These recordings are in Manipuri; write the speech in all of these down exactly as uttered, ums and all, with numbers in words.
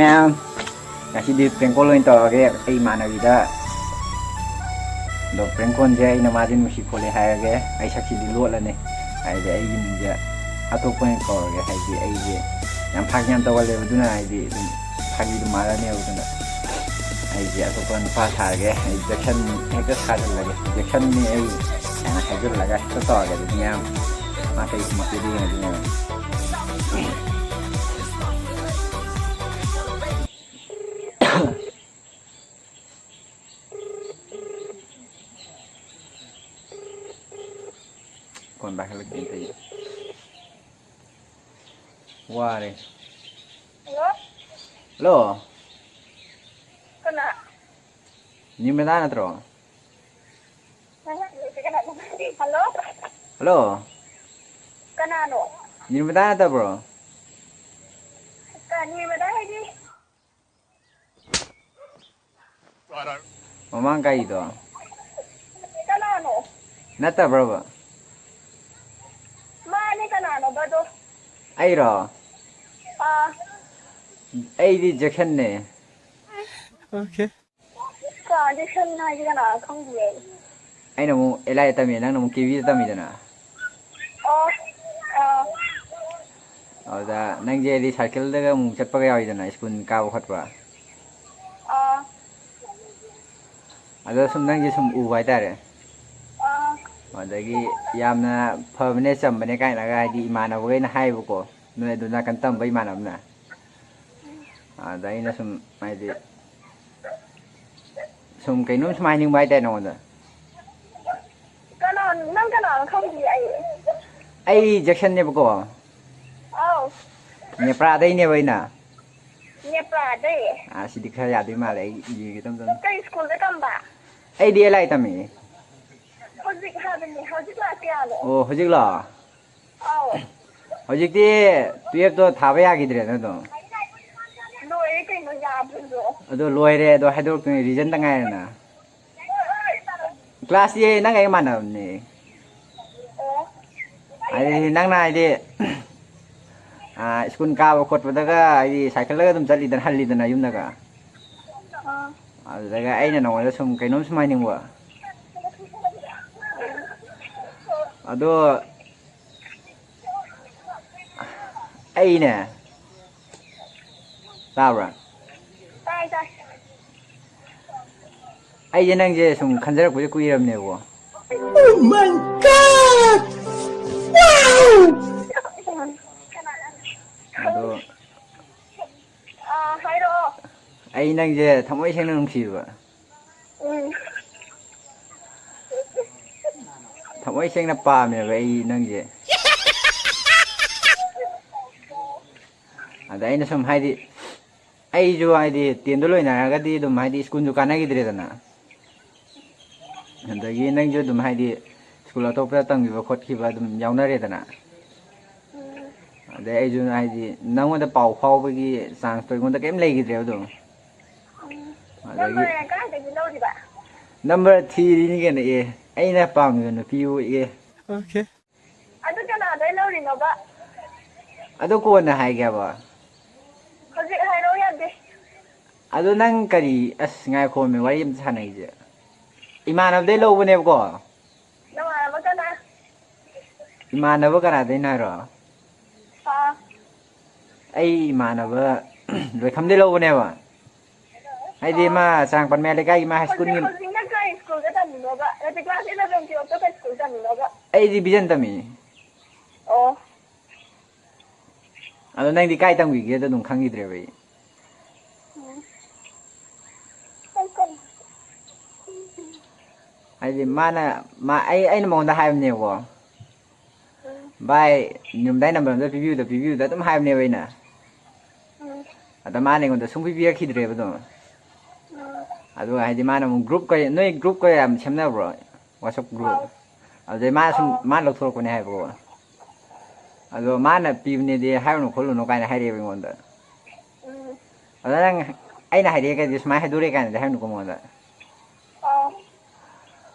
ꯃꯌꯥꯝ, ꯉꯁꯤꯗꯤ prank call ꯑꯣꯏꯅ ꯇꯧꯔꯒꯦ ꯑꯩ ꯏꯃꯥꯟꯅꯕꯤꯗ꯫ ꯑꯗꯣ prank callꯁꯦ ꯑꯩꯅ ꯃꯥꯁꯦ ꯅꯨꯡꯁꯤ ꯈꯣꯠꯂꯦ ꯍꯥꯏꯔꯒꯦ꯫ ꯑꯩ ꯁꯛꯁꯤꯗꯤ ꯂꯣꯠꯂꯅꯤ, ꯍꯥꯏꯗꯤ ꯑꯩꯒꯤ ꯃꯤꯡꯁꯦ ꯑꯇꯣꯞꯄ ꯑꯣꯏꯅ ꯀꯧꯔꯒꯦ꯫ ꯍꯥꯏꯗꯤ ꯑꯩꯁꯦ ꯌꯥꯝ ꯐꯥꯒꯤ ꯌꯥꯝ ꯇꯧꯒꯜꯂꯦꯕ, ꯑꯗꯨꯅ ꯍꯥꯏꯗꯤ ꯑꯗꯨꯝ ꯐꯥꯒꯤꯗꯨ ꯃꯥꯜꯂꯅꯦꯕ꯫ ꯑꯗꯨꯅ ꯑꯩꯁꯦ ꯑꯇꯣꯞꯄ ꯅꯨꯄꯥ ꯁꯥꯔꯒꯦ꯫ ꯑꯩ ꯖꯦꯛꯁꯟ ꯍꯦꯛꯇ ꯁꯥꯖꯤꯜꯂꯒꯦ, ꯖꯦꯛꯁꯟꯅꯤ ꯑꯩ ꯍꯥꯏꯅ ꯍꯥꯏꯖꯤꯜꯂꯒ ꯍꯦꯛꯇ ꯇꯧꯔꯒꯦ꯫ ꯑꯗꯨꯗꯤ ꯃꯌꯥꯝ ꯃꯥ ꯀꯩ ꯈꯨꯝꯃꯛꯀꯦꯗꯤ ꯌꯦꯡꯉꯁꯤ ꯃꯌꯥꯝ꯫ ꯐꯣꯟ ꯄꯥꯏꯈꯠꯂꯛꯇꯦ ꯇꯧꯔꯤꯁꯦ꯫ ꯋꯥꯔꯦ꯫ ꯍꯜꯂꯣ꯫ ꯍꯜꯂꯣ꯫ ꯀꯅꯥ? ꯅꯤꯔꯃꯂꯥ ꯅꯠꯇ꯭ꯔꯣ? ꯍꯜꯂꯣ꯫ ꯍꯜꯂꯣ꯫ ꯀꯅꯥꯅꯣ? ꯅꯤꯔꯃꯂꯥ ꯅꯠꯇꯕ꯭ꯔꯣ? ꯀ-, ꯅꯤꯔꯃꯂꯥ ꯍꯥꯏꯗꯤ? ꯃꯃꯥꯡ ꯀꯥꯏꯗꯣ? ꯀꯅꯥꯅꯣ? ꯅꯠꯇꯕ꯭ꯔꯕ? ꯃꯥꯅꯦ, ꯀꯅꯥꯅꯣꯕ ꯑꯗꯣ? ꯑꯩꯔꯣ? ꯑꯥ꯫ ꯑꯩꯗꯤ ꯖꯦꯛꯁꯟꯅꯦ꯫ ꯀꯥ ꯖꯦꯛꯁꯟ ꯍꯥꯏꯗꯤ ꯀꯅꯥ ꯈꯪꯗꯤꯌꯦ꯫ ꯑꯩꯅ ꯑꯃꯨꯛ ꯑꯦꯂꯥꯏꯗ ꯇꯝꯃꯤ, ꯅꯪꯅ ꯑꯃꯨꯛ ꯀꯦ ꯕꯤꯗ ꯇꯝꯃꯤꯗꯅ꯫ ꯑꯣ, ꯑꯥ꯫ ꯑꯗꯨꯗ ꯅꯪꯁꯦ ꯍꯥꯏꯗꯤ ꯁꯥꯏꯀꯜꯗꯒ ꯑꯃꯨꯛ ꯆꯠꯄꯒ ꯌꯥꯎꯋꯤꯗꯅ, ꯁ꯭ꯀꯨꯜ ꯀꯥꯕ ꯈꯣꯠꯄ꯫ ꯑꯥ꯫ ꯑꯗ ꯁꯨꯝ ꯅꯪꯁꯦ ꯁꯨꯝ ꯎꯕ ꯍꯥꯏꯇꯥꯔꯦ꯫ ꯑꯥ꯫ ꯑꯗꯒꯤ ꯌꯥꯝꯅ ꯐꯕꯅꯦ ꯆꯝꯕꯅꯦ ꯀꯥꯏꯅꯒ ꯍꯥꯏꯗꯤ ꯏꯃꯥꯟꯅꯕꯈꯩꯅ ꯍꯥꯏꯌꯦꯕꯀꯣ, ꯅꯣꯏ ꯑꯗꯨ ꯅꯥꯀꯟ ꯇꯝꯕ ꯏꯃꯥꯟꯅꯕꯅ꯫ ꯑꯗ ꯑꯩꯅ ꯁꯨꯝ ꯍꯥꯏꯗꯤ ꯁꯨꯝ ꯀꯩꯅꯣꯝ ꯁꯨꯝ ꯍꯥꯏꯅꯤꯡꯕ ꯍꯥꯏꯇꯥꯔꯦ ꯅꯉꯣꯟꯗ꯫ ꯀꯅꯥ, ꯅꯪ ꯀꯅꯥꯅꯣ ꯈꯪꯗꯤꯌꯦ ꯑꯩ꯫ ꯑꯩ ꯖꯦꯛꯁꯟꯅꯦꯕꯀꯣ꯫ ꯑꯥꯎ꯫ ꯅꯦꯄ꯭ꯔꯥꯗꯩꯅꯦꯕ ꯑꯩꯅ꯫ ꯅꯦꯄ꯭ꯔꯥꯗꯩ? ꯑꯥ, ꯁꯤꯗꯤ ꯈꯔ ꯌꯥꯗꯣꯏ ꯃꯥꯜꯂꯦ, ꯑꯩ ꯌꯦꯡꯒꯦ ꯇꯞ ꯇꯞꯅ꯫ ꯀꯩ ꯁ꯭ꯀꯨꯜꯗ ꯇꯝꯕ? ꯑꯩꯗꯤ ꯑꯦꯂꯥꯏ ꯇꯝꯃꯛꯑꯦ꯫ ꯍꯧꯖꯤꯛ ꯍꯥꯏꯕꯅꯤ, ꯍꯧꯖꯤꯛ ꯀ꯭ꯂꯥꯁ ꯀꯌꯥꯅꯣ? ꯑꯣ, ꯍꯧꯖꯤꯛꯂꯣ? ꯑꯥꯎ꯫ ꯍꯧꯖꯤꯛꯇꯤ ꯇꯨꯌꯦꯜꯞꯇꯣ ꯊꯥꯕ ꯌꯥꯈꯤꯗ꯭ꯔꯦꯅ ꯑꯗꯨꯝ꯫ ꯂꯣꯏꯔꯦ ꯀꯩꯅꯣ, ꯌꯥꯗ꯭ꯔꯁꯨ꯫ ꯑꯗꯣ ꯂꯣꯏꯔꯦ, ꯑꯗꯣ ꯍꯥꯏꯗꯣꯔꯛꯇꯣꯏꯅꯦ, ꯔꯤꯖꯟꯗ ꯉꯥꯏꯔꯦꯅ꯫ ꯀ꯭ꯂꯥꯁꯇꯤ ꯅꯪ ꯑꯩꯒ ꯃꯥꯟꯅꯕꯅꯦ꯫ ꯑꯣ꯫ ꯍꯥꯏꯗꯤ ꯅꯪꯅ ꯍꯥꯏꯗꯤ ꯑꯥ, ꯁ꯭ꯀꯨꯜ ꯀꯥꯕ ꯈꯣꯠꯄꯗꯒ ꯍꯥꯏꯗꯤ ꯁꯥꯏꯀꯜꯗꯒ ꯑꯗꯨꯝ ꯆꯠꯂꯤꯗꯅ, ꯍꯜꯂꯤꯗꯅ ꯌꯨꯝꯗꯒ꯫ ꯑꯥ꯫ ꯑꯗꯨꯗꯒ ꯑꯩꯅ ꯅꯉꯣꯟꯗ ꯁꯨꯝ ꯀꯩꯅꯣꯝ ꯁꯨꯝ ꯍꯥꯏꯅꯤꯡꯕ꯫ ꯑꯗꯣ ꯑꯩꯅꯦ, ꯇꯥꯕ꯭ꯔꯥ? ꯇꯥꯏ, ꯇꯥꯏ꯫ ꯑꯩꯁꯦ ꯅꯪꯁꯦ ꯁꯨꯝ ꯈꯟꯖꯔꯛꯄꯁꯦ ꯀꯨꯏꯔꯕꯅꯦꯕꯀꯣ꯫ Oh my God! Wow! ꯑꯗꯣ ꯑꯥ, ꯍꯥꯏꯔꯛꯑꯣ꯫ ꯑꯩ ꯅꯪꯁꯦ ꯊꯃꯣꯏ ꯁꯦꯡꯅ ꯅꯨꯡꯁꯤꯕ꯫ ꯎꯝ꯫ ꯊꯃꯣꯏ ꯁꯦꯡꯅ ꯄꯥꯝꯃꯦꯕ ꯑꯩ ꯅꯪꯁꯦ꯫ ꯑꯗ ꯑꯩꯅ ꯁꯨꯝ ꯍꯥꯏꯗꯤ, ꯑꯩꯁꯨ ꯍꯥꯏꯗꯤ ꯇꯦꯟꯗꯣ ꯂꯣꯏꯅꯔꯒꯗꯤ ꯑꯗꯨꯝ ꯍꯥꯏꯗꯤ ꯁ꯭ꯀꯨꯜꯁꯨ ꯀꯥꯟꯅꯈꯤꯗ꯭ꯔꯦꯗꯅ꯫ ꯑꯗꯒꯤ ꯅꯪꯁꯨ ꯑꯗꯨꯝ ꯍꯥꯏꯗꯤ ꯁ꯭ꯀꯨꯜ ꯑꯇꯣꯞꯄꯗ ꯇꯝꯈꯤꯕ ꯈꯣꯠꯈꯤꯕ ꯑꯗꯨꯝ ꯌꯥꯎꯅꯔꯦꯗꯅ꯫ ꯎꯝ꯫ ꯑꯗꯩ ꯑꯩꯁꯨ ꯍꯥꯏꯗꯤ ꯅꯪꯉꯣꯟꯗ ꯄꯥꯎ ꯐꯥꯎꯕꯒꯤ ꯆꯥꯟꯁꯇꯣ ꯑꯩꯉꯣꯟꯗ ꯀꯔꯤꯝ ꯂꯩꯈꯤꯗ꯭ꯔꯦꯕ ꯑꯗꯨꯝ꯫ ꯑꯗꯒꯤ ꯅꯝꯕꯔ ꯀꯗꯥꯏꯗꯒꯤ ꯂꯧꯔꯤꯕ? ꯅꯝꯕꯔ ꯊꯤꯔꯤꯅꯤ ꯀꯩꯅꯣ, ꯑꯦ, ꯑꯩꯅ ꯄꯥꯝꯃꯤꯕ ꯅꯨꯄꯤꯕꯨ, ꯑꯦ꯫ ꯑꯣꯀꯦ꯫ ꯑꯗꯨ ꯀꯅꯥꯗꯩ ꯂꯧꯔꯤꯅꯣꯕ? ꯑꯗꯨ ꯀꯣꯟꯅ ꯍꯥꯏꯒꯦꯕ꯫ ꯍꯧꯖꯤꯛ ꯍꯥꯏꯔꯛꯑꯣ ꯌꯥꯗꯦ꯫ ꯑꯗꯣ ꯅꯪ ꯀꯔꯤ, ꯑꯁ, ꯉꯥꯏꯈꯣꯃꯤ, ꯋꯥꯔꯤ ꯑꯝꯇ ꯁꯥꯟꯅꯈꯤꯁꯦ꯫ ꯏꯃꯥꯟꯅꯕꯗꯩ ꯂꯧꯕꯅꯦꯕꯀꯣ꯫ ꯅꯃꯥꯟꯅꯕ ꯀꯅꯥ? ꯏꯃꯥꯟꯅꯕ ꯀꯅꯥꯗꯩꯅꯣ ꯍꯥꯏꯔꯣ? ꯑꯥ꯫ ꯑꯩ ꯏꯃꯥꯟꯅꯕ ꯂꯣꯏꯈꯝꯗꯩ ꯂꯧꯕꯅꯦꯕ꯫ ꯍꯥꯏꯗꯤ ꯑꯣ꯫ ꯃꯥ ꯆꯥꯡ ꯄꯟꯃꯌꯥ ꯂꯩꯀꯥꯏꯒꯤ ꯃꯥ ꯍꯥꯏ ꯍꯧꯖꯤꯛ, ꯁ꯭ꯀꯨꯜꯒꯤ ꯍꯧꯖꯤꯛꯅ ꯀꯩ ꯁ꯭ꯀꯨꯜꯗ ꯇꯝꯃꯤꯅꯣꯕ? ꯅꯠꯇꯦ, ꯀ꯭ꯂꯥꯁ ꯏꯂꯚꯦꯟ ꯇꯨꯌꯦꯜꯞꯇ ꯀꯩ ꯁ꯭ꯀꯨꯜ ꯇꯝꯃꯤꯅꯣꯕ? ꯑꯩꯗꯤ ꯕꯤꯖꯟ ꯇꯝꯃꯤ꯫ ꯑꯣ꯫ ꯑꯗꯣ ꯅꯪꯗꯤ ꯀꯥꯏ ꯇꯝꯈꯤꯒꯦꯗꯣ ꯑꯗꯨꯝ ꯈꯪꯈꯤꯗ꯭ꯔꯦꯕ ꯑꯩ꯫ ꯎꯝ꯫ ꯍꯥꯏꯗꯤ ꯃꯥꯅ, ꯃꯥ-, ꯑꯩ, ꯑꯩꯅ ꯃꯉꯣꯟꯗ ꯍꯥꯏꯕꯅꯦꯕꯀꯣ, ꯎꯝ꯫ "ꯚꯥꯏ, ꯅꯤꯔꯨꯝꯗꯥꯏ ꯅꯝꯕꯔ ꯑꯝꯇ ꯄꯤꯕꯤꯌꯨꯗ, ꯄꯤꯕꯤꯌꯨꯗ" ꯑꯗꯨꯝ ꯍꯥꯏꯕꯅꯦꯕ ꯑꯩꯅ꯫ ꯎꯝ꯫ ꯑꯗ ꯃꯥꯅ ꯑꯩꯉꯣꯟꯗ ꯁꯨꯡꯄꯤ ꯄꯤꯔꯛꯈꯤꯗ꯭ꯔꯦꯕ ꯑꯗꯨꯝ꯫ ꯎꯝ꯫ ꯑꯗꯨꯒ ꯍꯥꯏꯗꯤ ꯃꯥꯅ ꯑꯃꯨꯛ ꯒ꯭ꯔꯨꯞꯀ, ꯅꯣꯏ ꯒ꯭ꯔꯨꯞꯀ ꯌꯥꯝ ꯁꯦꯝꯅꯕ꯭ꯔꯣ? WhatsApp group? ꯑꯥꯎ꯫ ꯑꯗꯨꯗꯩ ꯃꯥꯅ ꯁꯨꯝ, ꯑꯥꯎ꯫ ꯃꯥꯅ ꯂꯧꯊꯣꯔꯛꯄꯅꯦ ꯍꯥꯏꯕꯀꯣ꯫ ꯑꯗꯣ ꯃꯥꯅ ꯄꯤꯕꯅꯦꯗꯤ ꯍꯥꯏꯔꯨꯅꯨ ꯈꯣꯠꯂꯨꯅꯨ ꯀꯥꯏꯅ ꯍꯥꯏꯔꯛꯑꯦꯕ ꯑꯩꯉꯣꯟꯗ꯫ ꯎꯝ꯫ ꯑꯗ ꯅꯪ, ꯑꯩꯅ ꯍꯥꯏꯔꯛꯑꯦ ꯀꯩꯗꯤ, ꯁꯨꯃꯥꯏꯅ ꯍꯥꯏꯗꯣꯔꯛꯑꯦ ꯀꯥꯏꯅꯗꯤ ꯍꯥꯏꯔꯨꯅꯨꯀꯣ ꯃꯉꯣꯟꯗ꯫ ꯑꯥꯎ꯫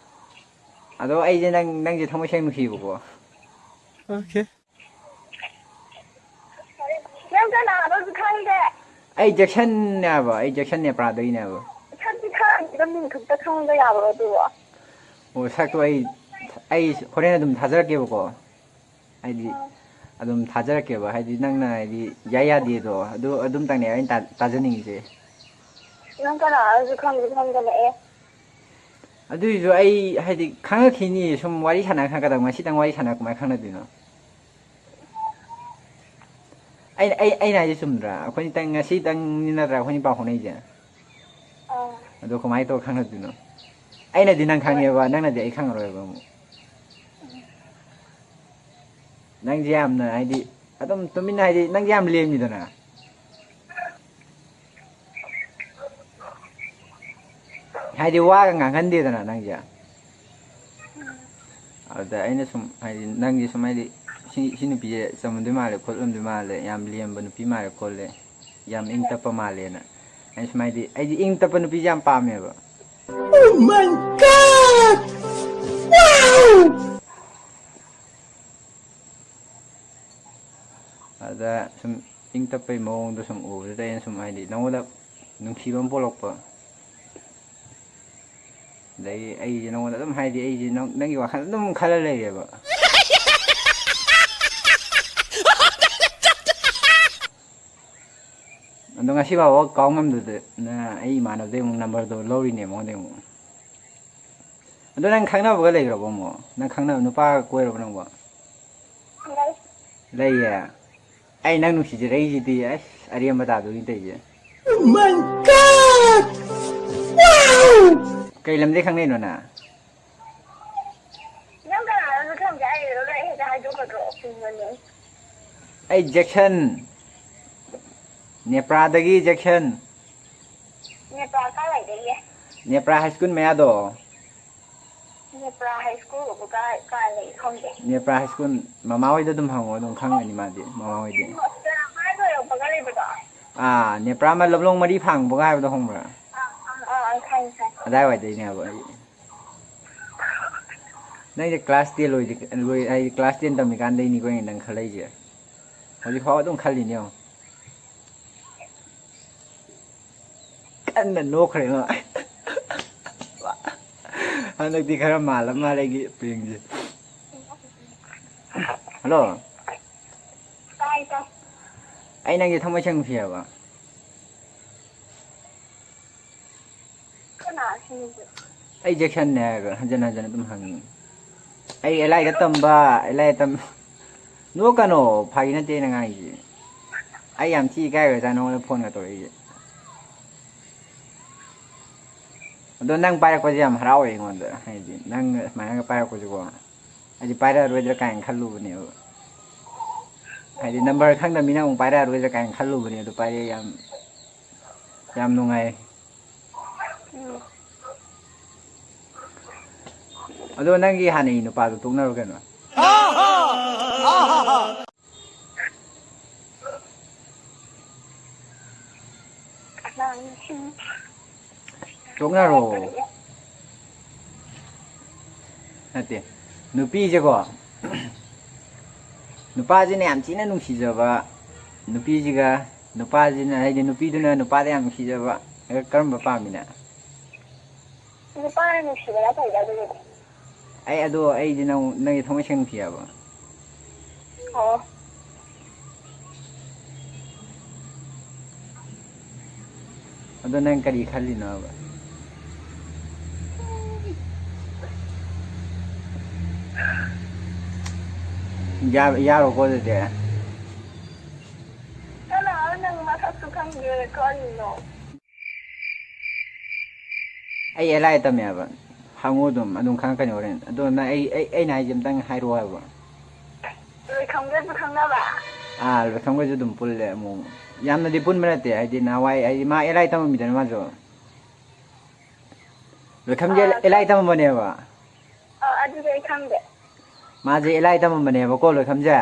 ꯑꯗꯣ ꯑꯩꯁꯦ ꯅꯪ, ꯅꯪꯁꯦ ꯊꯃꯣꯏ ꯁꯦꯡꯅ ꯅꯨꯡꯁꯤꯕꯀꯣ꯫ ꯑꯣꯀꯦ꯫ ꯈꯪꯗꯦ꯫ ꯑꯩ ꯖꯦꯛꯁꯟꯅꯦꯕ, ꯑꯩ ꯖꯦꯛꯁꯟ ꯅꯦꯄ꯭ꯔꯥꯗꯒꯤꯅꯦꯕ꯫ ꯁꯛꯇꯤ ꯈꯪꯉꯤꯗ, ꯃꯤꯡ ꯈꯛꯇ ꯈꯪꯕ ꯌꯥꯕ꯭ꯔꯣ ꯑꯗꯨꯕꯣ? ꯑꯣ, ꯁꯛꯇꯣ ꯑꯩ, ꯑꯩ ꯍꯣꯔꯦꯟ ꯑꯗꯨꯝ ꯊꯥꯖꯔꯛꯀꯦꯕꯀꯣ꯫ ꯍꯥꯏꯗꯤ, ꯑꯥ꯫ ꯑꯗꯨꯝ ꯊꯥꯖꯔꯛꯀꯦꯕ꯫ ꯍꯥꯏꯗꯤ, ꯅꯪꯅ, ꯍꯥꯏꯗꯤ, ꯌꯥꯏ ꯌꯥꯗꯦꯗꯣ, ꯑꯗꯨ, ꯑꯗꯨꯝꯇꯪꯅꯦ ꯑꯩꯅ ꯇꯥ-, ꯇꯥꯖꯅꯤꯡꯉꯤꯁꯦ꯫ ꯅꯪ ꯀꯅꯥꯅꯣꯁꯨ ꯈꯪꯁꯨ ꯈꯪꯗꯅ, ꯑꯦ꯫ ꯑꯗꯨꯏꯁꯨ ꯑꯩ, ꯍꯥꯏꯗꯤ, ꯈꯪꯉꯛꯈꯤꯅꯤ, ꯁꯨꯝ ꯋꯥꯔꯤ ꯁꯥꯟꯅ ꯈꯪꯉꯛꯀꯗꯕ, ꯉꯁꯤꯇꯪ ꯋꯥꯔꯤ ꯁꯥꯟꯅ ꯀꯃꯥꯏꯅ ꯈꯪꯅꯗꯣꯏꯅꯣ? ꯑꯩꯅ, ꯑꯩ, ꯑꯩꯅ ꯍꯥꯏꯁꯦ ꯆꯨꯝꯗ꯭ꯔꯥ? ꯑꯩꯈꯣꯏꯅꯤꯇꯪ, ꯉꯁꯤꯇꯪꯅꯤ ꯅꯠꯇ꯭ꯔꯥ ꯑꯩꯈꯣꯏꯅꯤ ꯄꯥꯎ ꯐꯥꯎꯅꯩꯁꯦ? ꯑꯥ꯫ ꯑꯗꯣ ꯀꯃꯥꯏꯅ ꯇꯧꯔ ꯈꯪꯅꯗꯣꯏꯅꯣ? ꯑꯩꯅꯗꯤ ꯅꯪ ꯍꯣꯏ꯫ ꯈꯪꯉꯦꯕ, ꯅꯪꯅꯗꯤ ꯑꯩ ꯈꯪꯉꯔꯣꯏꯕ ꯑꯃꯨꯛ꯫ ꯅꯪꯁꯦ ꯌꯥꯝꯅ, ꯍꯥꯏꯗꯤ, ꯑꯗꯨꯝ ꯇꯨꯃꯤꯟꯅ, ꯍꯥꯏꯗꯤ, ꯅꯪꯁꯦ ꯌꯥꯝ ꯂꯦꯝꯃꯤꯗꯅ꯫ ꯍꯥꯏꯗꯤ, ꯋꯥꯒ ꯉꯥꯡꯍꯟꯗꯦꯗꯅ ꯅꯪꯁꯦ꯫ ꯑꯗꯨꯗ ꯑꯩꯅ ꯁꯨꯝ, ꯍꯥꯏꯗꯤ, ꯅꯪꯁꯦ ꯁꯨꯝ, ꯍꯥꯏꯗꯤ, ꯁꯤ, ꯁꯤ ꯅꯨꯄꯤꯁꯦ ꯆꯝꯃꯝꯗꯣꯏ ꯃꯥꯜꯂꯦ, ꯈꯣꯠꯂꯝꯗꯣꯏ ꯃꯥꯜꯂꯦ, ꯌꯥꯝ ꯂꯦꯝꯕ ꯅꯨꯄꯤ ꯃꯥꯜꯂꯦ, ꯈꯣꯠꯂꯦ, ꯌꯥꯝ ꯏꯪ ꯇꯞꯄ ꯃꯥꯜꯂꯦꯅ꯫ ꯑꯩꯅ ꯁꯨꯝ, ꯍꯥꯏꯗꯤ, ꯑꯩꯗꯤ ꯏꯪ ꯇꯞꯄ ꯅꯨꯄꯤꯁꯦ ꯌꯥꯝ ꯄꯥꯝꯃꯦꯕ꯫ Oh my God! Wow! ꯑꯗ ꯁꯨꯝ ꯏꯪ ꯇꯞꯄꯩ ꯃꯑꯣꯡꯗꯣ ꯁꯨꯝ ꯎꯕꯗꯨꯗ ꯑꯩꯅ ꯁꯨꯝ, ꯍꯥꯏꯗꯤ, ꯅꯉꯣꯟꯗ ꯅꯨꯡꯁꯤꯕ ꯑꯃ ꯄꯣꯛꯂꯛꯄ꯫ ꯑꯗꯒꯤ ꯑꯩꯁꯦ ꯅꯉꯣꯟꯗ ꯑꯗꯨꯝ, ꯍꯥꯏꯗꯤ, ꯑꯩꯁꯦ ꯅꯪ-, ꯅꯪꯒꯤ ꯋꯥꯈꯜ ꯑꯗꯨꯝ ꯈꯜꯂ ꯂꯩꯔꯦꯕ꯫ ꯑꯗꯣ ꯉꯁꯤ ꯐꯥꯎꯕ ꯀꯥꯎ ꯉꯝꯗꯗꯅ ꯑꯩ ꯏꯃꯥꯟꯅꯕꯗꯩ ꯑꯃꯨꯛ ꯅꯝꯕꯔꯗꯣ ꯂꯧꯔꯤꯅꯦ ꯃꯉꯣꯟꯗꯩ ꯑꯃꯨꯛ꯫ ꯑꯗꯣ ꯅꯪ ꯈꯪꯅꯕꯒ ꯂꯩꯈ꯭ꯔꯕꯣ ꯑꯃꯨꯛ? ꯅꯪ ꯈꯪꯅꯕ ꯅꯨꯄꯥꯒ ꯀꯣꯏꯔꯕꯣ ꯅꯪꯕꯣ? ꯂꯩ꯫ ꯂꯩꯌꯦ? ꯑꯩ ꯅꯪ ꯅꯨꯡꯁꯤꯖꯔꯛꯏꯁꯤꯗꯤ, ꯑꯁ, ꯑꯔꯦꯝꯕ ꯇꯥꯗꯣꯏꯅꯤ ꯇꯧꯔꯤꯁꯦ꯫ Oh my God! Wow! ꯀꯩ ꯂꯝꯗꯩ ꯈꯪꯅꯩꯅꯣ ꯅꯪ? ꯅꯪ ꯀꯅꯥꯅꯣ? ꯅꯊꯟꯗ ꯍꯥꯏꯔꯤꯔꯣ? ꯂꯣꯏ ꯍꯦꯛꯇ ꯍꯥꯏꯗꯣꯛꯀꯗ꯭ꯔꯣ? ꯀꯩꯅꯣꯅꯦ꯫ ꯑꯩ ꯖꯦꯛꯁꯟ꯫ ꯅꯦꯄ꯭ꯔꯥꯗꯒꯤ ꯖꯦꯛꯁꯟ꯫ ꯅꯦꯄ꯭ꯔꯥ ꯀꯥꯏꯋꯥꯏꯗꯒꯤ? ꯅꯦꯄ꯭ꯔꯥ ꯍꯥꯏ ꯁ꯭ꯀꯨꯜ ꯃꯌꯥꯗꯣ꯫ ꯅꯦꯄ꯭ꯔꯥ ꯍꯥꯏ ꯁ꯭ꯀꯨꯜꯕꯨ ꯀꯥꯏ, ꯀꯥꯏ ꯂꯩ? ꯈꯪꯗꯦ꯫ ꯅꯦꯄ꯭ꯔꯥ ꯍꯥꯏ ꯁ꯭ꯀꯨꯜ ꯃꯃꯥ ꯍꯣꯏꯗ ꯑꯗꯨꯝ ꯍꯪꯉꯣ, ꯑꯗꯨꯝ ꯈꯪꯒꯅꯤ ꯃꯥꯗꯤ, ꯃꯃꯥ ꯍꯣꯏꯗꯤ꯫ ꯅꯦꯄ꯭ꯔꯥ ꯍꯥꯏ ꯂꯣꯏꯔꯛꯄꯒ ꯂꯩꯕꯗꯣ? ꯑꯥ, ꯅꯦꯄ꯭ꯔꯥ ꯑꯃ ꯂꯝꯂꯣꯡ ꯃꯔꯤ ꯐꯥꯡꯕꯒ ꯍꯥꯏꯕꯗꯣ ꯈꯪꯕ꯭ꯔꯥ? ꯑꯥ, ꯑꯥ, ꯑꯥ, ꯈꯪꯉꯦ, ꯈꯪꯉꯦ꯫ ꯑꯗꯥꯏꯋꯥꯏꯗꯩꯅꯦꯕ ꯑꯩ꯫ ꯅꯪꯁꯦ class ten ꯂꯣꯏꯗ꯭ꯔꯤ, ꯂꯣꯏ-, ꯍꯥꯏꯗꯤ class ten ꯇꯝꯃꯤꯀꯥꯟꯗꯩꯅꯤꯀꯣ ꯑꯩꯅ ꯅꯪ ꯈꯜꯂꯛꯏꯁꯦ꯫ ꯍꯧꯖꯤꯛ ꯐꯥꯎ ꯑꯗꯨꯝ ꯈꯜꯂꯤꯅꯦ ꯌꯦꯡꯉꯣ꯫ ꯀꯟꯅ ꯅꯣꯛꯈ꯭ꯔꯦ ꯃꯥ꯫ ꯍꯟꯗꯛꯇꯤ ꯈꯔ ꯃꯥꯜꯂ ꯃꯥꯜꯂꯦ ꯑꯩꯒꯤ ꯄ꯭ꯔꯦꯡꯁꯦ꯫ ꯍꯜꯂꯣ꯫ ꯇꯥꯏ, ꯇꯥꯏ꯫ ꯑꯩ ꯅꯪꯒꯤ ꯊꯃꯣꯏ ꯁꯦꯡꯅ ꯅꯨꯡꯁꯤꯌꯦꯕ꯫ ꯀꯅꯥ ꯁꯤꯅꯤꯁꯦ? ꯑꯩ ꯖꯦꯛꯁꯟꯅꯦ ꯍꯥꯏꯔꯒ ꯍꯟꯖꯟ ꯍꯟꯖꯟ ꯑꯗꯨꯝ ꯍꯪꯉꯤ꯫ ꯑꯩ ꯑꯦꯂꯥꯏꯗ ꯇꯝꯕ, ꯑꯦꯂꯥꯏꯗ ꯇꯝ-, ꯅꯣꯛꯀꯅꯣ, ꯐꯥꯒꯤ ꯅꯠꯇꯦ ꯑꯩꯅ ꯉꯥꯡꯉꯤꯁꯦ꯫ ꯑꯩ ꯌꯥꯝ ꯊꯤ ꯏꯀꯥꯏꯈ꯭ꯔꯖꯥꯠ ꯅꯉꯣꯟꯗ ꯐꯣꯟꯒ ꯇꯧꯔꯛꯏꯁꯦ꯫ ꯑꯗꯣ ꯅꯪ ꯄꯥꯏꯔꯛꯄꯁꯦ ꯌꯥꯝ ꯍꯔꯥꯎꯋꯦ ꯑꯩꯉꯣꯟꯗ, ꯍꯥꯏꯗꯤ ꯅꯪ ꯁꯨꯃꯥꯏꯅꯒ ꯄꯥꯏꯔꯛꯄꯁꯦꯀꯣ꯫ ꯑꯩꯗꯤ ꯄꯥꯏꯔꯛꯑꯔꯣꯏꯗ꯭ꯔꯥ ꯀꯥꯏꯅ ꯈꯜꯂꯨꯕꯅꯦꯕ꯫ ꯍꯥꯏꯗꯤ ꯅꯝꯕꯔ ꯈꯪꯗꯕ ꯃꯤꯅ ꯑꯃꯨꯛ ꯄꯥꯏꯔꯛꯑꯔꯣꯏꯗ꯭ꯔꯥ ꯀꯥꯏꯅ ꯈꯜꯂꯨꯕꯅꯦ, ꯑꯗꯨ ꯄꯥꯏꯔꯛꯑꯦ, ꯌꯥꯝ, ꯌꯥꯝ ꯅꯨꯡꯉꯥꯏ꯫ ꯎꯝ꯫ ꯑꯗꯣ ꯅꯪꯒꯤ ꯍꯥꯟꯅꯒꯤ ꯅꯨꯄꯥꯗꯣ ꯇꯣꯛꯅꯔꯣ ꯀꯩꯅꯣ꯫ ꯇꯣꯛꯅꯔꯣ꯫ ꯅꯠꯇꯦ, ꯅꯨꯄꯤꯁꯦꯀꯣ, ꯅꯨꯄꯥꯁꯤꯅ ꯌꯥꯝ ꯊꯤꯅ ꯅꯨꯡꯁꯤꯖꯕ ꯅꯨꯄꯤꯁꯤꯒ, ꯅꯨꯄꯥꯁꯤꯅ, ꯍꯥꯏꯗꯤ ꯅꯨꯄꯤꯗꯨꯅ ꯅꯨꯄꯥꯗ ꯌꯥꯝ ꯅꯨꯡꯁꯤꯖꯕ, ꯀꯔꯝꯕ ꯄꯥꯝꯃꯤꯅ? ꯅꯨꯄꯥꯅ ꯅꯨꯡꯁꯤꯕꯅ ꯐꯩꯗ ꯑꯗꯨꯕꯨꯗꯤ꯫ ꯑꯩ ꯑꯗꯣ, ꯑꯩꯗꯤ ꯅꯪ, ꯅꯪꯒꯤ ꯊꯃꯣꯏ ꯁꯦꯡꯅ ꯅꯨꯡꯁꯤꯌꯦꯕ꯫ ꯑꯣ꯫ ꯑꯗꯣ ꯅꯪ ꯀꯔꯤ ꯈꯜꯂꯤꯅꯣꯕ? ꯌꯥ-, ꯌꯥꯔꯣꯀꯣ ꯑꯗꯨꯗꯤ꯫ ꯀꯅꯥꯅꯣ ꯅꯪ ꯃꯁꯛꯁꯨ ꯈꯪꯗꯦ ꯀꯔꯤꯅꯣ? ꯑꯩ ꯑꯦꯂꯥꯏ ꯇꯝꯃꯦ ꯍꯥꯏꯕ꯫ ꯍꯪꯉꯨ ꯑꯗꯨꯝ, ꯑꯗꯨꯝ ꯈꯪꯉꯛꯀꯅꯤ ꯍꯣꯔꯦꯟ꯫ ꯑꯗꯣ ꯅꯪ ꯑꯩ, ꯑꯩ, ꯑꯩꯅ ꯍꯥꯏꯁꯦ ꯑꯝꯇꯪ ꯍꯥꯏꯔꯛꯑꯣ ꯍꯥꯏꯕ꯫ ꯂꯣꯏꯈꯪꯒꯁꯨ ꯈꯪꯅꯕ? ꯑꯥ, ꯂꯣꯏꯈꯪꯒꯁꯨ ꯑꯗꯨꯝ ꯄꯨꯜꯂꯦ ꯑꯃꯨꯛ ꯑꯃꯨꯛ꯫ ꯌꯥꯝꯅꯗꯤ ꯄꯨꯟꯕ ꯅꯠꯇꯦ, ꯍꯥꯏꯗꯤ ꯅꯍꯥꯟꯋꯥꯏ, ꯍꯥꯏꯗꯤ ꯃꯥ ꯑꯦꯂꯥꯏ ꯇꯝꯃꯝꯃꯤꯗꯅ ꯃꯥꯁꯨ꯫ ꯂꯣꯏꯈꯝꯁꯦ ꯑꯥ, ꯑꯦꯂꯥꯏ ꯇꯝꯃꯝꯕꯅꯦꯕ꯫ ꯑꯥ, ꯑꯗꯨꯗꯤ ꯑꯩ ꯈꯪꯗꯦ꯫ ꯃꯥꯁꯦ ꯑꯦꯂꯥꯏ ꯇꯝꯃꯝꯕꯅꯦꯕꯀꯣ, ꯂꯣꯏꯈꯝꯁꯦ꯫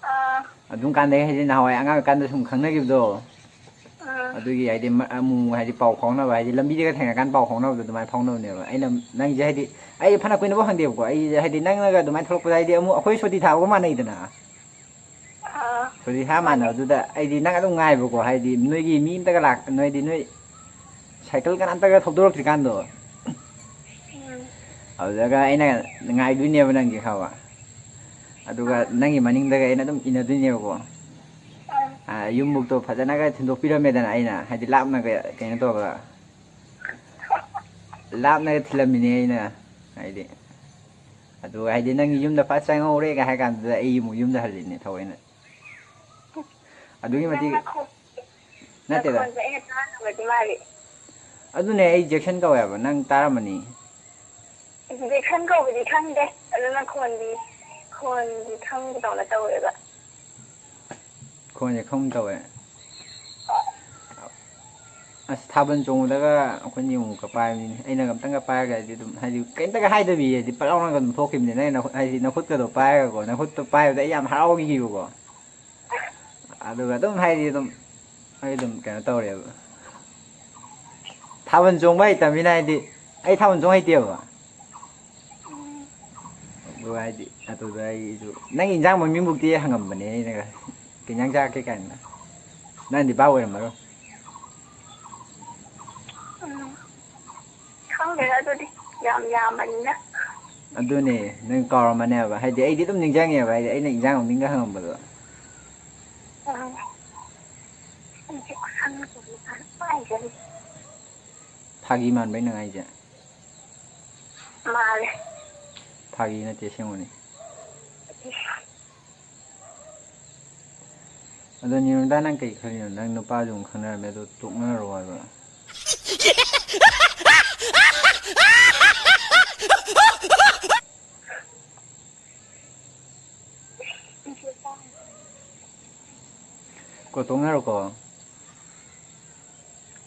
ꯑꯥ꯫ ꯑꯗꯨꯝ ꯀꯥꯟꯗꯩ ꯍꯥꯏꯗꯤ ꯅꯍꯥꯟꯋꯥꯏ ꯑꯉꯥꯡ ꯑꯣꯏꯀꯥꯟꯗ ꯁꯨꯝ ꯈꯪꯅꯈꯤꯕꯗꯣ꯫ ꯑꯥ꯫ ꯑꯗꯨꯒꯤ ꯍꯥꯏꯗꯤ ꯃ-, ꯑꯃꯨꯛ ꯍꯥꯏꯗꯤ ꯄꯥꯎ ꯐꯥꯎꯅꯕ, ꯍꯥꯏꯗꯤ ꯂꯝꯕꯤꯗꯒ ꯊꯦꯡꯅꯀꯥꯟꯗ ꯄꯥꯎ ꯐꯥꯎꯅꯕꯗꯣ ꯑꯗꯨꯃꯥꯏꯅ ꯐꯥꯎꯅꯕꯅꯦꯕ꯫ ꯑꯩꯅ ꯅꯪꯁꯦ ꯍꯥꯏꯗꯤ ꯑꯩ ꯐꯅ ꯀꯨꯏꯅꯐꯥꯎ ꯍꯪꯗꯦꯕꯀꯣ꯫ ꯑꯩꯁꯦ ꯍꯥꯏꯗꯤ ꯅꯪꯅꯒ ꯑꯗꯨꯃꯥꯏꯅ ꯊꯣꯛꯂꯛꯄꯗ ꯍꯥꯏꯗꯤ ꯑꯃꯨꯛ ꯑꯩꯈꯣꯏ ꯁꯨꯇꯤ ꯊꯥꯕꯒ ꯃꯥꯟꯅꯩꯗꯅ꯫ ꯑꯥ꯫ ꯁꯨꯇꯤ ꯊꯥ ꯃꯥꯟꯅꯩ꯫ ꯃꯥꯟꯅꯕꯗꯨꯗ ꯑꯩꯗꯤ ꯅꯪ ꯑꯗꯨꯝ ꯉꯥꯏꯕꯀꯣ꯫ ꯍꯥꯏꯗꯤ ꯅꯣꯏꯒꯤ ꯃꯤ ꯑꯝꯇꯒ ꯂꯥꯛ-, ꯅꯣꯏꯗꯤ ꯅꯣꯏ ꯁꯥꯏꯀꯜ ꯀꯅꯥꯝꯇꯒ ꯊꯧꯗꯣꯔꯛꯇ꯭ꯔꯤꯀꯥꯟꯗꯣ, ꯎꯝ꯫ ꯑꯗꯨꯗꯒ ꯑꯩꯅ ꯉꯥꯏꯗꯣꯏꯅꯦꯕ ꯅꯪꯒꯤ, ꯈꯪꯉꯕ? ꯑꯗꯨꯒ ꯅꯪꯒꯤ ꯃꯅꯤꯡꯗꯒ ꯑꯩꯅ ꯑꯗꯨꯝ ꯏꯟꯅꯗꯣꯏꯅꯦꯕꯀꯣ꯫ ꯑꯥ꯫ ꯑꯥ, ꯌꯨꯝꯃꯨꯛꯇꯣ ꯐꯖꯅꯒ ꯊꯤꯟꯗꯣꯛꯄꯤꯔꯝꯃꯦꯗꯅ ꯑꯩꯅ, ꯍꯥꯏꯗꯤ ꯂꯥꯞꯅꯒ ꯀꯩꯅꯣ ꯇꯧꯔꯒ, ꯂꯥꯞꯅꯒ ꯊꯤꯜꯂꯝꯃꯤꯅꯦ ꯑꯩꯅ, ꯍꯥꯏꯗꯤ꯫ ꯑꯗꯨꯒ ꯍꯥꯏꯗꯤ ꯅꯪꯒꯤ ꯌꯨꯝꯗ ꯐꯠ ꯆꯪꯍꯧꯔꯦꯒ ꯍꯥꯏ ꯀꯥꯟꯗꯨꯗ ꯑꯩ ꯑꯃꯨꯛ ꯌꯨꯝꯗ ꯍꯜꯂꯤꯅꯦ ꯊꯑꯣꯏꯅ꯫ ꯑꯗꯨꯛꯀꯤ ꯅꯪ ꯃꯇꯤꯛ ꯅꯈꯣꯟ ꯅꯠꯇꯦꯗ꯫ ꯅꯈꯣꯟꯁꯦ ꯑꯩꯅ ꯇꯥꯗꯕꯗꯤ ꯃꯥꯜꯂꯤ꯫ ꯑꯗꯨꯅꯦ, ꯑꯩ ꯖꯦꯛꯁꯟ ꯀꯧꯋꯦꯕ, ꯅꯪ ꯇꯥꯔꯝꯃꯅꯤ꯫ ꯖꯦꯛꯁꯟ ꯀꯧꯕꯗꯤ ꯈꯪꯗꯦ, ꯑꯗꯨ ꯅꯈꯣꯟꯗꯤ, ꯈꯣꯟꯗꯤ ꯈꯪꯕꯗꯧꯅ ꯇꯧꯋꯦꯕ꯫ ꯈꯣꯟꯁꯦ ꯈꯪꯒꯨꯝ ꯇꯧꯋꯦ꯫ ꯑꯁ, ꯊꯥꯕꯜ ꯆꯣꯡꯕꯗꯒ ꯑꯩꯈꯣꯏꯅꯤ ꯑꯃꯨꯛꯀ ꯄꯥꯏꯕꯅꯤꯅꯦ꯫ ꯑꯩꯅꯒ ꯑꯝꯇꯪꯒ ꯄꯥꯏꯔꯒ ꯍꯥꯏꯗꯤ ꯑꯗꯨꯝ, ꯍꯥꯏꯗꯤ ꯀꯩꯝꯇꯒ ꯍꯥꯏꯗꯕꯤ, ꯍꯥꯏꯗꯤ ꯄꯠ ꯂꯥꯎꯅꯒ ꯑꯗꯨꯝ ꯊꯣꯛꯈꯤꯕꯅꯤ꯫ ꯅꯪ ꯅꯈꯨꯠ-, ꯍꯥꯏꯗꯤ ꯅꯈꯨꯠꯀꯗꯣ ꯄꯥꯏꯔꯒꯀꯣ, ꯅꯈꯨꯠꯇꯣ ꯄꯥꯏꯕꯗ ꯑꯩ ꯌꯥꯝ ꯍꯔꯥꯎꯈꯤꯕꯀꯣ꯫ ꯑꯗꯨꯒ ꯑꯗꯨꯝ ꯍꯥꯏꯗꯤ ꯑꯗꯨꯝ ꯑꯩ ꯑꯗꯨꯝ ꯀꯩꯅꯣ ꯇꯧꯔꯦꯕ꯫ ꯊꯥꯕꯜ ꯆꯣꯡꯕ ꯍꯩꯇꯕꯅꯤꯅ, ꯍꯥꯏꯗꯤ ꯑꯩ ꯊꯥꯕꯜ ꯆꯣꯡ ꯍꯩꯇꯦꯕ꯫ ꯑꯗꯨ ꯍꯥꯏꯗꯤ ꯑꯗꯨꯗ ꯑꯩꯁꯨ ꯅꯪ ꯏꯟꯖꯥꯡ ꯃꯃꯤꯡꯕꯨꯛꯇꯤ ꯍꯪꯉꯝꯕꯅꯦ ꯑꯩꯅꯒ, "ꯀꯩ ꯏꯟꯖꯥꯡ ꯆꯥꯔꯛꯀꯦ?" ꯀꯥꯏꯅ꯫ ꯅꯪꯗꯤ ꯚꯥꯞ ꯑꯣꯏꯔꯝꯃꯔꯣꯏ꯫ ꯎꯝ꯫ ꯈꯪꯗꯦꯗ ꯑꯗꯨꯗꯤ, ꯌꯥꯝ ꯌꯥꯝꯕꯅꯤꯅ꯫ ꯑꯗꯨꯅꯦ, ꯅꯪ ꯀꯥꯎꯔꯝꯃꯅꯦꯕ꯫ ꯍꯥꯏꯗꯤ ꯑꯩꯗꯤ ꯑꯗꯨꯝ ꯅꯤꯡꯁꯤꯡꯉꯦꯕ, ꯍꯥꯏꯗꯤ ꯑꯩꯅ ꯏꯟꯖꯥꯡ ꯃꯃꯤꯡꯒ ꯍꯪꯉꯝꯕꯗꯣ꯫ ꯑꯥ꯫ ꯑꯩꯁꯦ ꯈꯪꯗꯕ ꯍꯥꯏꯖꯔꯤ꯫ ꯐꯥꯒꯤ ꯃꯥꯟꯕ꯭ꯔꯥ ꯑꯩꯅ ꯉꯥꯡꯉꯤꯁꯦ? ꯃꯥꯜꯂꯦ꯫ ꯐꯥꯒꯤ ꯅꯠꯇꯦ, ꯑꯁꯦꯡꯕꯅꯤ꯫ ꯑꯗꯣ ꯅꯤꯔꯨꯗꯥ, ꯅꯪ ꯀꯩ ꯈꯜꯂꯤꯅꯣ? ꯅꯪ ꯅꯨꯄꯥꯁꯨ ꯑꯃꯨꯛ ꯈꯪꯅꯔꯝꯃꯦ, ꯑꯗꯣ ꯇꯣꯛꯅꯔꯣ ꯍꯥꯏꯕ꯭ꯔꯣ? ꯀꯣ, ꯇꯣꯛꯅꯔꯣꯀꯣ꯫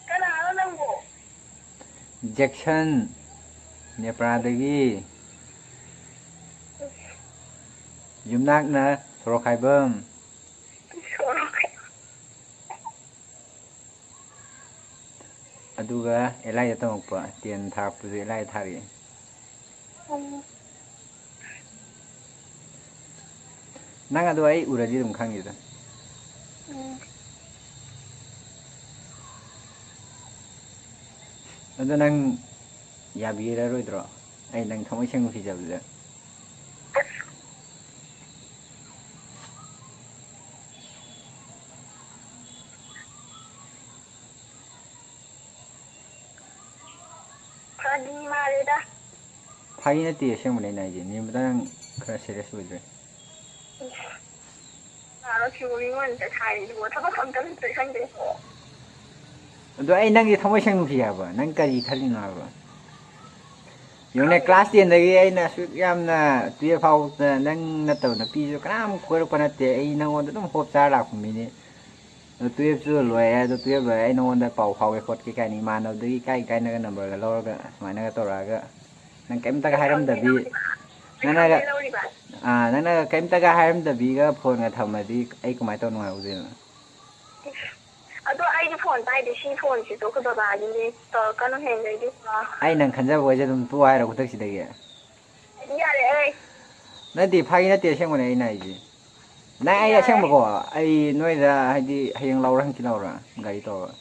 ꯀꯅꯥꯅꯣ ꯅꯪꯕꯨ? ꯖꯦꯛꯁꯟ, ꯅꯦꯄ꯭ꯔꯥꯗꯒꯤ꯫ ꯌꯨꯝꯅꯥꯛꯅ ꯁꯣꯔꯣꯛꯈꯥꯏꯕꯝ꯫ ꯁꯣꯔꯣꯛ꯫ ꯑꯗꯨꯒ ꯑꯦꯂꯥꯏꯗ ꯇꯝꯃꯛꯄ, ꯇꯦꯟ ꯊꯥꯔꯛꯄꯁꯨ ꯑꯦꯂꯥꯏꯗ ꯊꯥꯔꯛꯑꯦ꯫ ꯎꯝ꯫ ꯅꯪ ꯑꯗꯨ ꯑꯩ ꯎꯔꯗꯤ ꯑꯗꯨꯝ ꯈꯪꯉꯤꯗ꯫ ꯎꯝ꯫ ꯑꯗꯣ ꯅꯪ ꯌꯥꯕꯤꯔꯔꯣꯏꯗ꯭ꯔꯣ? ꯑꯩ ꯅꯪ ꯊꯃꯣꯏ ꯁꯦꯡꯅ ꯅꯨꯡꯁꯤꯖꯕꯗꯨꯗ꯫ ꯐꯥꯒꯤ ꯃꯥꯜꯂꯦꯗ꯫ ꯐꯥꯒꯤ ꯅꯠꯇꯦ, ꯑꯁꯦꯡꯕꯅꯦ ꯑꯩꯅ ꯍꯥꯏꯁꯦ꯫ ꯅꯤꯔꯃꯗꯥ, ꯅꯪ ꯈꯔ serious ꯑꯣꯏꯗ꯭ꯔꯦ꯫ ꯀꯅꯥꯅꯣ ꯁꯤꯕꯨ ꯃꯤꯉꯣꯟꯗ ꯈꯥꯏꯔꯤꯁꯤꯕꯣ? ꯊꯕꯛ ꯑꯝꯇ ꯂꯩꯇ꯭ꯔꯦ ꯈꯪꯗꯦꯀꯣ꯫ ꯑꯗꯣ ꯑꯩ ꯅꯪꯁꯦ ꯊꯃꯣꯏ ꯁꯦꯡꯅ ꯅꯨꯡꯁꯤ ꯍꯥꯏꯕ꯫ ꯅꯪ ꯀꯔꯤ ꯈꯜꯂꯤꯅꯣ ꯍꯥꯏꯕ? ꯌꯦꯡꯉꯨꯅꯦ, ꯈꯪꯗꯦ꯫ Class tenꯗꯒꯤ ꯑꯩꯅ ꯑꯁꯨꯛ ꯌꯥꯝꯅ twelve ꯐꯥꯎꯕꯗ ꯅꯪ ꯅꯠꯇꯕ ꯅꯨꯄꯤꯁꯨ ꯀꯅꯥꯝ ꯀꯣꯏꯔꯛꯄ ꯅꯠꯇꯦ꯫ ꯑꯩ ꯅꯪꯉꯣꯟꯗ ꯑꯗꯨꯝ hope ꯆꯥꯔ ꯂꯥꯛꯄ ꯃꯤꯅꯤ꯫ ꯑꯗꯣ twelveꯁꯨ ꯂꯣꯏꯔꯦ, ꯑꯗꯣ twelve ꯂꯣꯏꯔꯦ ꯑꯩ ꯅꯉꯣꯟꯗ ꯄꯥꯎ ꯐꯥꯎꯒꯦ ꯈꯣꯠꯀꯦ ꯀꯥꯏꯅ ꯏꯃꯥꯟꯅꯕꯗꯒꯤ ꯏꯀꯥꯏ ꯏꯀꯥꯏꯅꯒ numberꯒ ꯂꯧꯔꯒ ꯁꯨꯃꯥꯏꯅꯒ ꯇꯧꯔꯛꯑꯒ ꯅꯪ ꯀꯩꯝꯇꯒ ꯍꯥꯏꯔꯝꯗꯕꯤ, ꯅꯪꯅꯒ, ꯀꯩꯗꯧꯕꯩ ꯂꯧꯔꯤꯕ? ꯑꯥ, ꯅꯪꯅꯒ ꯀꯩꯝꯇꯒ ꯍꯥꯏꯔꯝꯗꯕꯤꯒ phoneꯒ ꯊꯝꯃꯗꯤ ꯑꯩ ꯀꯃꯥꯏꯅ ꯇꯧ ꯅꯨꯡꯉꯥꯏꯍꯧꯗꯣꯏꯅꯣ? ꯑꯗꯣ ꯑꯩꯗꯤ phone ꯄꯥꯏꯗꯦ, ꯁꯤ phoneꯁꯤꯁꯨ ꯑꯩꯈꯣꯏ ꯕꯕꯥꯒꯤꯅꯦ, ꯇꯧꯔꯛꯀꯅꯨ ꯍꯌꯦꯡꯗꯩꯗꯤ꯫ ꯑꯩ ꯅꯪ ꯈꯟꯖꯕ ꯑꯣꯏꯁꯦ ꯑꯗꯨꯝ ꯇꯣꯛꯑꯣ ꯍꯥꯏꯔꯣ ꯈꯨꯗꯛꯁꯤꯗꯒꯤ? ꯌꯥꯔꯦ, ꯑꯩ ꯅꯠꯇꯦ, ꯐꯥꯒꯤ ꯅꯠꯇꯦ, ꯑꯁꯦꯡꯕꯅꯦ ꯑꯩꯅ ꯍꯥꯏꯁꯦ꯫ ꯅꯪ ꯑꯩ ꯌꯥꯔꯦ꯫ ꯑꯁꯦꯡꯕꯀꯣ, ꯑꯩ ꯅꯣꯏꯗ ꯍꯥꯏꯗꯤ ꯍꯌꯦꯡ ꯂꯥꯛꯎꯔꯥ ꯍꯪꯆꯤꯠ ꯂꯥꯛꯎꯔꯥ ꯒꯥꯔꯤ ꯇꯧꯔꯒ?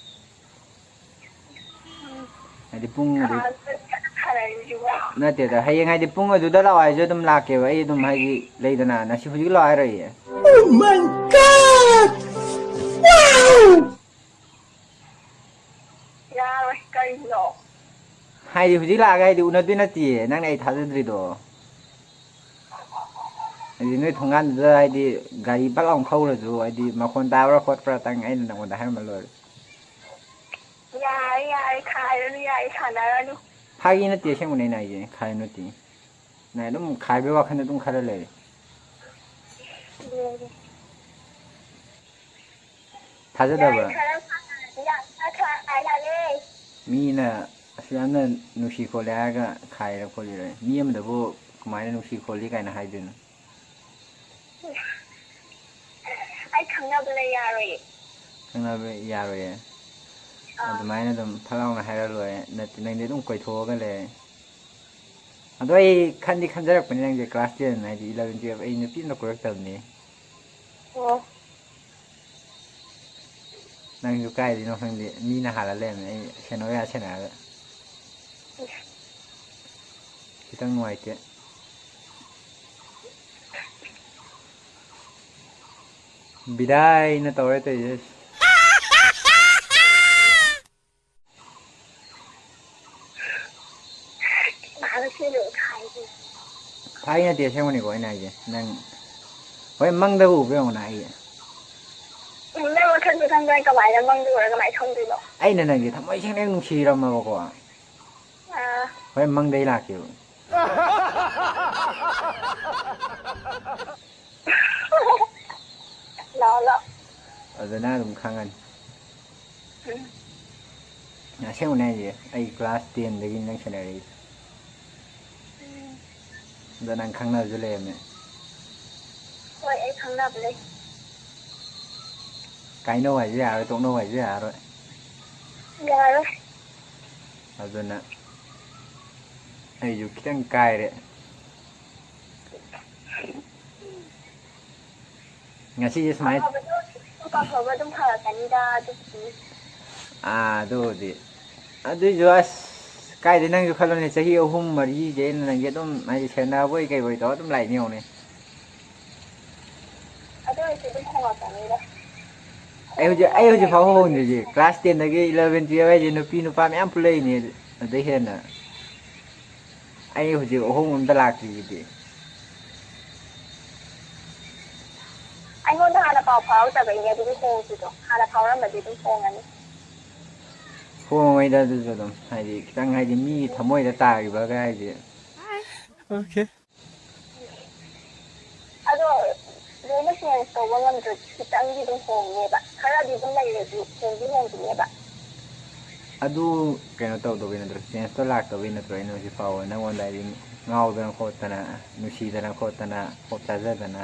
ꯍꯥꯏꯗꯤ ꯄꯨꯡ ꯑꯗꯨ ꯈꯥꯡꯉꯒ ꯁꯥꯟꯅꯔꯤꯁꯤꯕꯣ? ꯅꯠꯇꯦꯗ, ꯍꯌꯦꯡ ꯍꯥꯏꯗꯤ ꯄꯨꯡ ꯑꯗꯨꯗ ꯂꯥꯛꯑꯣ ꯍꯥꯏꯁꯨ ꯑꯗꯨꯝ ꯂꯥꯛꯀꯦꯕ꯫ ꯑꯩ ꯑꯗꯨꯝ ꯍꯥꯏꯗꯤ ꯂꯩꯗꯅ, ꯉꯁꯤ ꯍꯧꯖꯤꯛ ꯂꯥꯛꯑꯣ ꯍꯥꯏꯔꯣꯏꯌꯦ꯫ Oh my God! Wow! ꯌꯥꯔꯣꯏ, ꯀꯔꯤꯅꯣ? ꯍꯥꯏꯗꯤ ꯍꯧꯖꯤꯛ ꯂꯥꯛꯑꯒ ꯍꯥꯏꯗꯤ ꯎꯅꯗꯣꯏ ꯅꯠꯇꯤꯌꯦ, ꯅꯪꯅ ꯑꯩ ꯊꯥꯖꯗ꯭ꯔꯤꯗꯣ꯫ ꯍꯥꯏꯗꯤ ꯅꯣꯏ ꯊꯣꯡꯒꯥꯟꯗꯨꯗ ꯍꯥꯏꯗꯤ ꯒꯥꯔꯤ ꯕꯛ ꯂꯥꯎꯅ ꯊꯧꯔꯁꯨ ꯍꯥꯏꯗꯤ ꯃꯈꯣꯟ ꯇꯥꯕ꯭ꯔꯥ ꯈꯣꯠꯄ꯭ꯔꯥꯇꯪ ꯑꯩꯅ ꯅꯪꯉꯣꯟꯗ ꯍꯥꯏꯔꯝꯃ ꯂꯣꯏꯔꯦ꯫ ꯌꯥꯔꯦ, ꯌꯥꯔꯦ, ꯈꯥꯏꯔꯅꯨ, ꯌꯥꯔꯦ, ꯁꯥꯟꯅꯔꯅꯨ꯫ ꯐꯥꯒꯤ ꯅꯠꯇꯦ, ꯑꯁꯦꯡꯕꯅꯦ ꯑꯩꯅ ꯍꯥꯏꯁꯦ, ꯈꯥꯏ ꯅꯠꯇꯦ꯫ ꯅꯪ ꯑꯗꯨꯝ ꯈꯥꯏꯕꯩ ꯋꯥꯈꯜꯗ ꯑꯗꯨꯝ ꯈꯜꯂ ꯂꯩꯔꯦ꯫ ꯂꯣꯏꯔꯦ꯫ ꯊꯥꯖꯗꯕ꯭ꯔꯥ? ꯌꯥꯔꯦ, ꯈꯔ ꯁꯥꯟꯅꯔꯗꯤ ꯌꯥꯝ ꯈꯔ ꯈꯥꯏ ꯍꯥꯏꯔꯦ꯫ ꯃꯤꯅ ꯑꯁꯨꯛ ꯌꯥꯝꯅ ꯅꯨꯡꯁꯤ ꯈꯣꯠꯂꯦ ꯍꯥꯏꯔꯒ ꯈꯥꯏꯔ ꯈꯣꯠꯂꯤꯔꯣꯏ? ꯃꯤ ꯑꯃꯗꯕꯨ ꯀꯃꯥꯏꯅ ꯅꯨꯡꯁꯤ ꯈꯣꯠꯂꯤ ꯀꯥꯏꯅ ꯍꯥꯏꯗꯣꯏꯅꯣ? ꯑꯩ ꯈꯪꯅꯕ ꯂꯩ, ꯌꯥꯔꯣꯏꯌꯦ꯫ ꯈꯪꯅꯕ ꯌꯥꯔꯣꯏꯌꯦ? ꯑꯥ꯫ ꯑꯗꯨꯃꯥꯏꯅ ꯑꯗꯨꯝ ꯐꯠ ꯂꯥꯎꯅ ꯍꯥꯏꯔ ꯂꯣꯏꯔꯦ꯫ ꯅꯠꯇꯦ, ꯅꯪꯗꯤ ꯑꯗꯨꯝ ꯀꯣꯏꯊꯣꯛꯑꯒ ꯂꯩꯔꯦ꯫ ꯑꯗꯣ ꯑꯩ ꯈꯟꯗꯤ ꯈꯟꯖꯔꯛꯄꯅꯤ ꯅꯪꯁꯦ class ten ꯍꯥꯏꯗꯤ eleven twelve ꯑꯩ ꯅꯨꯄꯤ ꯑꯝꯇ ꯀꯣꯏꯔꯛꯇꯕꯅꯤ꯫ ꯑꯣ꯫ ꯅꯪꯁꯨ ꯀꯥꯏꯗꯩꯅꯣ ꯈꯪꯗꯦ, ꯃꯤꯅ ꯍꯥꯜꯂ ꯂꯩꯔꯝꯃꯦ, ꯑꯩ ꯁꯦꯟꯅꯧ ꯌꯥ ꯁꯦꯟꯅꯔꯒ꯫ ꯈꯤꯇꯪ ꯅꯨꯡꯉꯥꯏꯇꯦ꯫ ꯕꯤꯗꯥꯏꯅ ꯇꯧꯔꯦ ꯇꯧꯔꯤꯁꯦ꯫ ꯊꯥꯒꯤ ꯅꯠꯇꯦ, ꯑꯁꯦꯡꯕꯅꯤꯀꯣ ꯑꯩꯅ ꯍꯥꯏꯁꯦ꯫ ꯅꯪ ꯍꯣꯏ ꯃꯪꯗꯕꯨ ꯎꯕ꯭ꯔꯥ ꯌꯦꯡꯉꯨꯅ ꯑꯩ꯫ ꯅꯪ ꯃꯈꯟ ꯃꯈꯟ ꯀꯃꯥꯏꯅ ꯃꯪꯗ ꯎꯔꯒ ꯀꯃꯥꯏꯅ ꯈꯪꯗꯣꯏꯅꯣ? ꯑꯩꯅ ꯅꯪꯁꯦ ꯊꯃꯣꯏ ꯁꯦꯡꯅ ꯅꯨꯡꯁꯤꯔꯝꯃꯕꯀꯣ꯫ ꯑꯥ꯫ ꯍꯣꯏ ꯃꯪꯗꯩ ꯂꯥꯛꯀꯦꯕ꯫ ꯂꯥꯛꯑꯣ, ꯂꯥꯛꯑꯣ꯫ ꯑꯗꯨ ꯅꯪ ꯑꯗꯨꯝ ꯈꯪꯉꯅꯤ꯫ ꯎꯝ꯫ ꯑꯁꯦꯡꯕꯅꯦ ꯍꯥꯏꯁꯦ, ꯑꯩ class ten ꯗꯒꯤ ꯅꯪ ꯁꯦꯟꯅꯔꯛꯏꯁꯦ꯫ ꯎꯝ꯫ ꯑꯗꯣ ꯅꯪ ꯈꯪꯅꯕꯁꯨ ꯂꯩꯔꯝꯃꯦ꯫ ꯍꯣꯏ, ꯑꯩ ꯈꯪꯅꯕ ꯂꯩ꯫ ꯀꯥꯏꯅꯧ ꯍꯥꯏꯁꯨ ꯌꯥꯔꯣꯏ, ꯇꯣꯛꯅꯧ ꯍꯥꯏꯁꯨ ꯌꯥꯔꯣꯏ꯫ ꯌꯥꯔꯣꯏ꯫ ꯑꯗꯨꯅ ꯑꯩꯁꯨ ꯈꯤꯇꯪ ꯀꯥꯏꯔꯦ꯫ ꯉꯁꯤꯁꯦ ꯁꯨꯃꯥꯏꯅ ꯑꯐꯕꯗꯣ, ꯑꯐꯕ ꯑꯗꯨꯝ ꯐꯔꯛꯀꯅꯤꯗ, ꯑꯗꯨꯕꯨꯗꯤ꯫ ꯑꯥ, ꯑꯗꯨꯕꯨꯗꯤ꯫ ꯑꯗꯨꯏꯁꯨ ꯑꯁ, ꯀꯥꯏꯗꯩ ꯅꯪꯁꯨ ꯈꯜꯂꯣꯅꯦ, ꯆꯍꯤ ꯑꯍꯨꯝ ꯃꯔꯤꯁꯦ ꯑꯩꯅ ꯅꯪꯁꯦ ꯑꯗꯨꯝ ꯍꯥꯏꯗꯤ ꯁꯦꯟꯅꯕꯣꯏ ꯀꯩꯕꯣꯏ ꯇꯧꯔ ꯑꯗꯨꯝ ꯂꯥꯛꯏꯅꯦ ꯌꯦꯡꯉꯨꯅꯦ꯫ ꯑꯗꯨ ꯑꯣꯏꯔꯁꯨ ꯑꯗꯨꯝ ꯍꯣꯡꯉꯛꯀꯅꯤꯗ꯫ ꯑꯩ ꯍꯧꯖꯤꯛ, ꯑꯩ ꯍꯧꯖꯤꯛ ꯐꯥꯎꯕ ꯍꯣꯡꯗ꯭ꯔꯤꯁꯦ꯫ Class ten ꯗꯒꯤ eleven, twelve ꯍꯥꯏꯁꯦ ꯅꯨꯄꯤ ꯅꯨꯄꯥ ꯃꯌꯥꯝ ꯄꯨꯜꯂꯛꯏꯅꯦ꯫ ꯑꯗꯩ ꯍꯦꯟꯅ ꯑꯩ ꯍꯧꯖꯤꯛ ꯑꯍꯣꯡꯕ ꯑꯝꯇ ꯂꯥꯛꯇ꯭ꯔꯤꯁꯤꯗꯤ꯫ ꯑꯩꯉꯣꯟꯗ ꯍꯥꯟꯅ ꯄꯥꯎ ꯐꯥꯎꯔꯛꯇꯕꯩꯅꯦ ꯑꯗꯨꯗꯤ ꯍꯣꯡꯗ꯭ꯔꯤꯗꯣ꯫ ꯍꯥꯟꯅ ꯐꯥꯎꯔꯝꯃꯗꯤ ꯑꯗꯨꯝ ꯍꯣꯡꯉꯅꯤ꯫ ꯍꯣꯡꯉꯣꯏꯗ ꯑꯗꯨꯁꯨ ꯑꯗꯨꯝ, ꯍꯥꯏꯗꯤ ꯈꯤꯇꯪ, ꯍꯥꯏꯗꯤ ꯃꯤ ꯊꯃꯣꯏꯗ ꯇꯥꯈꯤꯕꯒ ꯍꯥꯏꯁꯦ꯫ Okay꯫ ꯑꯗꯣ ꯂꯣꯏꯅ change ꯇꯧꯕ ꯉꯝꯗ꯭ꯔꯁꯨ ꯈꯤꯇꯪꯗꯤ ꯑꯗꯨꯝ ꯍꯣꯡꯅꯦꯕ꯫ ꯈꯔꯗꯤ ꯑꯗꯨꯝ ꯂꯩꯔꯁꯨ ꯍꯣꯡꯗꯤ ꯍꯣꯡꯈꯤꯅꯦꯕ꯫ ꯑꯗꯨ ꯀꯩꯅꯣ ꯇꯧꯗꯕꯩ ꯅꯠꯇ꯭ꯔꯣ? Change ꯇꯣ ꯂꯥꯛꯇꯕꯩ ꯅꯠꯇ꯭ꯔꯣ ꯑꯩꯅ ꯍꯧꯖꯤꯛ ꯐꯥꯎꯕ ꯅꯪꯉꯣꯟꯗ ꯍꯥꯏꯗꯤ ꯉꯥꯎꯗꯅ ꯈꯣꯠꯇꯅ, ꯅꯨꯡꯁꯤꯗꯅ ꯈꯣꯠꯇꯅ, ꯍꯣꯞ ꯆꯥꯖꯗꯅ,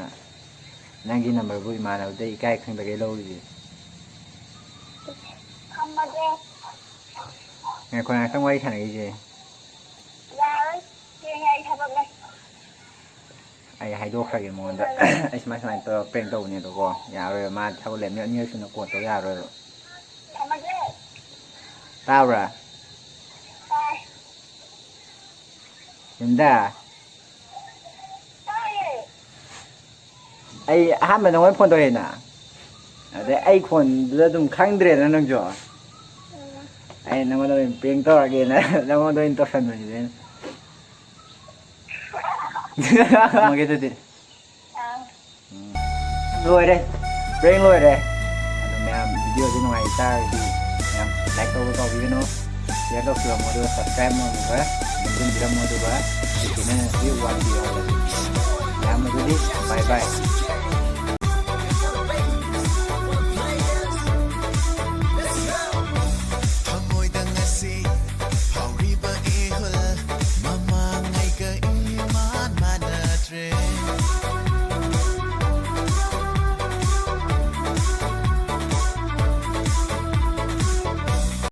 ꯅꯪꯒꯤ number ꯕꯨ ꯏꯃꯥꯟꯅꯕꯗꯩ ꯏꯀꯥꯏ ꯈꯪꯗꯈꯩ ꯂꯧꯔꯤꯁꯦ? ꯊꯝꯃꯒꯦ꯫ ꯉꯥꯏꯈꯣ, ꯉꯥꯏꯍꯥꯛꯇꯪ ꯋꯥꯔꯤ ꯁꯥꯟꯅꯈꯤꯁꯦ꯫ ꯌꯥꯔꯣꯏ, ꯊꯦꯡꯉꯦ, ꯑꯩ ꯊꯕꯛ ꯂꯩ꯫ ꯑꯩ ꯍꯥꯏꯗꯣꯛꯈ꯭ꯔꯒꯦ ꯃꯉꯣꯟꯗ꯫ ꯑꯩ ꯁꯨꯃꯥꯏ ꯁꯨꯃꯥꯏꯅ ꯇꯧꯔꯒ prank ꯇꯧꯕꯅꯦ ꯑꯗꯣꯀꯣ, ꯌꯥꯔꯣꯏꯕ, ꯃꯥ ꯊꯕꯛ ꯂꯩ, ꯃꯤ ꯑꯅꯤꯔꯛ ꯁꯨꯅ call ꯇꯧ ꯌꯥꯔꯣꯏꯕ꯫ ꯊꯝꯃꯒꯦ꯫ ꯇꯥꯕ꯭ꯔꯥ? ꯇꯥꯏ꯫ ꯁꯤꯝꯗ, ꯑꯩ ꯑꯍꯥꯟꯕ ꯅꯉꯣꯟꯗ ꯐꯣꯟ ꯇꯧꯔꯛꯑꯦꯅ, ꯑꯗꯩ ꯑꯩ ꯈꯣꯟꯗꯨꯗ ꯑꯗꯨꯝ ꯈꯪꯗ꯭ꯔꯦꯅ ꯅꯪꯁꯨ꯫ ꯑꯩ ꯅꯉꯣꯟꯗ ꯑꯣꯏꯅ ꯄ꯭ꯔꯦꯡ ꯇꯧꯔꯒꯦꯅ ꯅꯉꯣꯟꯗ ꯑꯣꯏꯅ ꯇꯧꯁꯟꯕꯅꯤꯗ ꯑꯩꯅ꯫ ꯊꯝꯃꯒꯦ ꯑꯗꯨꯗꯤ꯫ ꯎꯝ꯫ ꯂꯣꯏꯔꯦ꯫ ꯄ꯭ꯔꯦꯡ ꯂꯣꯏꯔꯦ꯫ ꯑꯗꯣ ꯃꯌꯥꯝ ꯚꯤꯗꯤꯑꯣꯁꯤ ꯅꯨꯡꯉꯥꯏ ꯇꯥꯔꯒꯗꯤ ꯃꯌꯥꯝ ꯂꯥꯏꯛ ꯇꯧꯕ ꯀꯥꯎꯕꯤꯒꯅꯨ꯫ ꯁꯤꯌꯔ ꯇꯧꯕꯤꯔꯝꯃꯣ ꯑꯗꯨꯒ ꯁꯕꯁꯀ꯭ꯔꯥꯏꯕ ꯑꯃꯒ ꯅꯝꯁꯤꯟꯕꯤꯔꯝꯃꯣ ꯑꯗꯨꯒ ꯆꯦꯅꯦꯜ ꯑꯁꯤ ꯋꯥꯟ ꯄꯤꯌꯣ ꯍꯥꯏꯕꯅꯤ꯫ ꯃꯌꯥꯝ ꯑꯗꯨꯗꯤ ꯕꯥꯏ ꯕꯥꯏ꯫